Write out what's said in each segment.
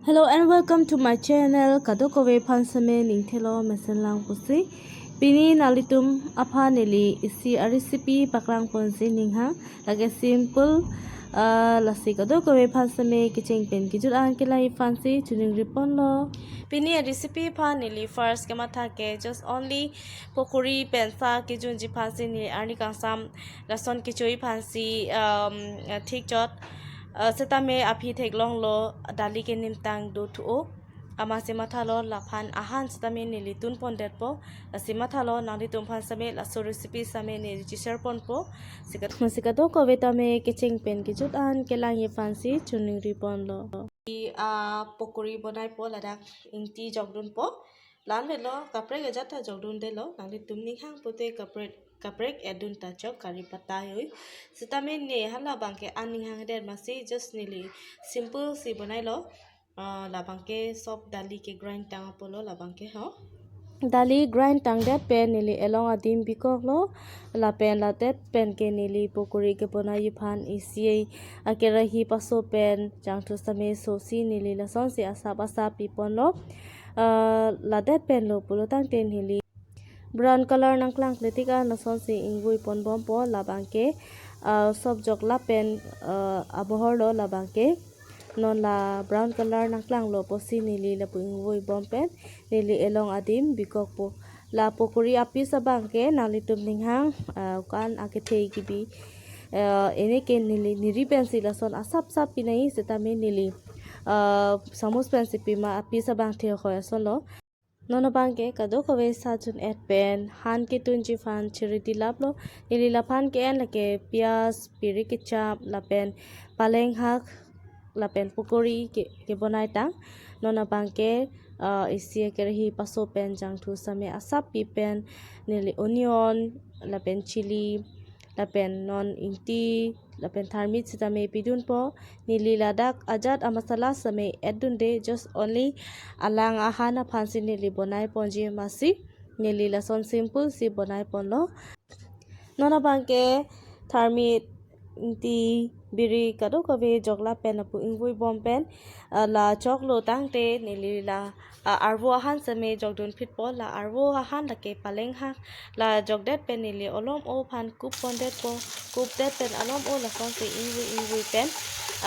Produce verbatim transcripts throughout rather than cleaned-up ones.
Hello and welcome to my channel. Kadokave aphan seme ning thelo mesenlang pusi. Pini nanglitum aphan neli isi a recipe paklang ponsi ninghang. Lake simple, ah, lasi kadokave aphan seme kecheng pen kejut an kelang aphansi choningri ponlo. Pini a recipe aphan neli first kematha ke just only pokori pen sa kejunji aphansi neli arni kangsam lason kecho aphansi, um, thik chot. Uh, setame aphi theklonglo, dali ke nimtang do thu-o. Amatsi mathalo laphan ahan setame neli tun pondetpo. Lasi mathalo nanglitum aphan seme laso recipe seme neli cheshare ponpo. Sikat, sikadokave tame kecheng pen kejut an kelang aphansi choningri ponlo. I, ah, pokori bonaipo, ladak ingti jokdunpo. Lan velo, kaprek ajat ta jokdundelo, nanglitum ninghang pute kaprek, kaprek edun ta chok, kari patta hui. Setame ne hala abangke an ninghangdet amatsi just neli simple si bonailo. Ah, labangke sob dali ke grind tang apotlo labangke ho. Dali grind tangdet pen neli elong adim bikoklo, lapen ladet pen ke neli pokori kebonai aphan isi akerahi paso pen jangthu seme sosi neli lasonsi asap asap piponlo. Ah, ladet penlo pulo tangte neli brown color nangklangkle tik an lasonsi ingvoi ponbompo labangke, ah, sob jok lapen, ah, abohorlo labangke. Non la brown color nangklanglo pusi neli lapu ingvoi bom pen neli elong adim bikokpo. La pokori a-piece abangke nanglitum ninghang, ah, kan akethe kebi, ah, ene ke neli niri pensi lason asap sap pinai setame neli, ah, samus pensi pima a-piece abang the hoi asonlo. Non abangke kadokave sajun et pen han ketunji aphan chiri dilaplo. Neli laphan ke-en lake piyaj, piri kechap, lapen paleng hak, lapen pokori ke, kebonai tang. Non abangke, ah, isi akerahi paso pen jangthu seme asap pi pen neli onion, lapen chili, lapen non ingti, lapen tharmit setame pidunpo. Neli ladak ajat amasala seme edunde, just only alang ahan aphansi neli bonai ponji amatsi neli lason simple si bonai ponlo. Non abangke tharmit, ingti, biri kadokave jok lapen lapu ingvoi bom pen, ah, la choklo tangte neli la, ah, arvo ahan seme jokdun phitpo. La arvo ahan lake paleng hak, la jokdet pen neli olom-o aphan kup pondetpo. Kupdet pen olom-o lasonsi ingvoi ingvoi pen,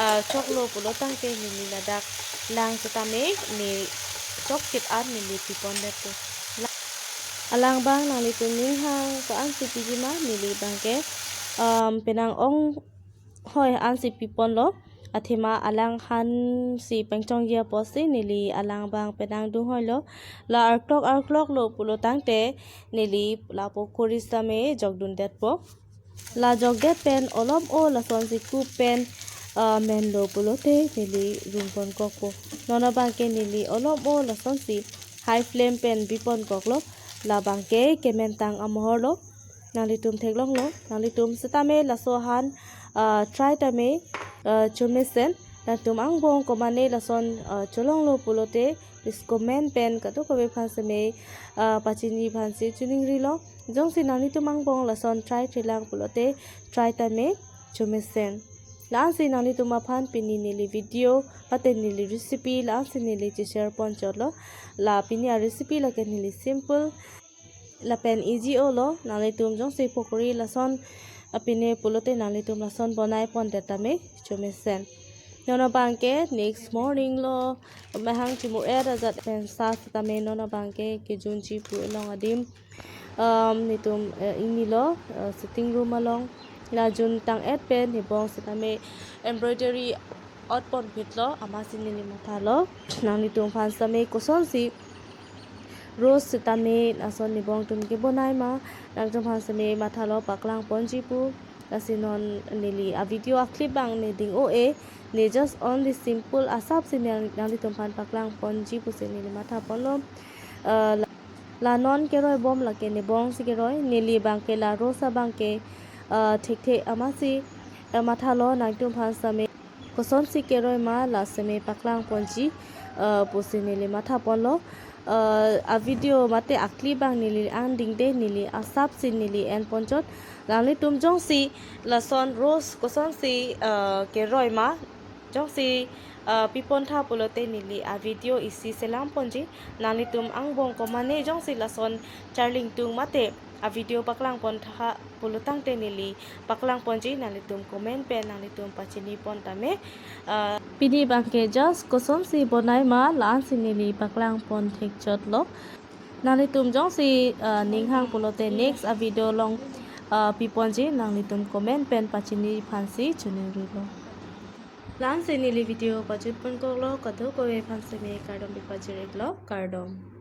ah, choklo pulo tangte neli ladak lang setame ne chokchit an neli pipondetpo. La-, alang abang nanglitum ninghang ko-ansi piji ma, neli abangke, um, penang ong hoi ansi piponlo. Athema alang ahansi pangchongji apotsi neli alang abang penang dunghoilo. La arklok arkloklo pulo tangte neli la pokori seme jokdundetpo. La jokdet pen olom-o lasonsi kup pen, ah, menlo pulote neli rung ponkokpo. Non abangke neli olom-o lasonsi high flame pen bi ponkoklo. Labangke kemen tang amohorlo. Nanglitum theklonglo, nanglitum setame laso ahan, ah, try tame, ah, chomesen. Nangtum angbong komane lason, ah, cholonglo pulote, please comment pen kadokave aphan seme, ah, pachini aphansi choningrilo. Jongsi nanglitum angbong lason try thelang pulote, try tame chomesen. La-ansi nanglitum aphan pini neli video, mate neli recipe, la-ansi neli cheshare ponchotlo. La pini a-recipe lake neli simple lapen easy olo. Nanglitum jongsi pokori lason apine pulote nanglitum lason bonai pondet tame chomesen. Non abangke next morning lo, mahang chimur-et ajat pen sa setame non abangke kejunji pu elong adim, um, netum, eh, ingnilo, eh, sitting room along. La jun tang-et pen nebong setame embroidery ot ponphitlo, amatsi neli mathalo. Nanglitum aphan setame kosonsi rose setame lason nebong atum kebonai ma, nangtum aphan setame mathalo paklang ponji pu. Lasi non neli a-video a-clip abang ne ding-o-e, ne just only simple asapsi nang, nanglitum aphan paklang ponji pusi neli matha ponlo. Eh, la, la non keroi bom lake nebongsi keroi, neli abangke la rose abangke, eh, thekthe amatsi, eh, mathalo nangtum aphan setame kosonsi keroi ma la seme paklang ponji, eh, pusi neli matha ponlo. Eh, a-video mate a-clip abang neli angdingde, neli asapsi neli en ponchot. Nanglitum jongsi lason rose kosonsi, eh, keroi ma, Jongsi uh, pipon tha pulote neli a video isi selam ponji, nanglitum angbong komane jongsi lason charlingtung mate a video paklang pon tha pulotangte neli paklang ponji, nanglitum comment pen nanglitum pachini pon tame. Uh, pini bangke just kosonsi bonai ma la-ansi neli paklang pon thekchotlo. Nanglitum jongsi uh, ning hang pulote next a video along uh, piponji, nanglitum comment pen pachini aphansi choningri lo. La-ansi neli video pajut pon koklo, kadokave aphan seme kardom pipajir-iklo, kardom.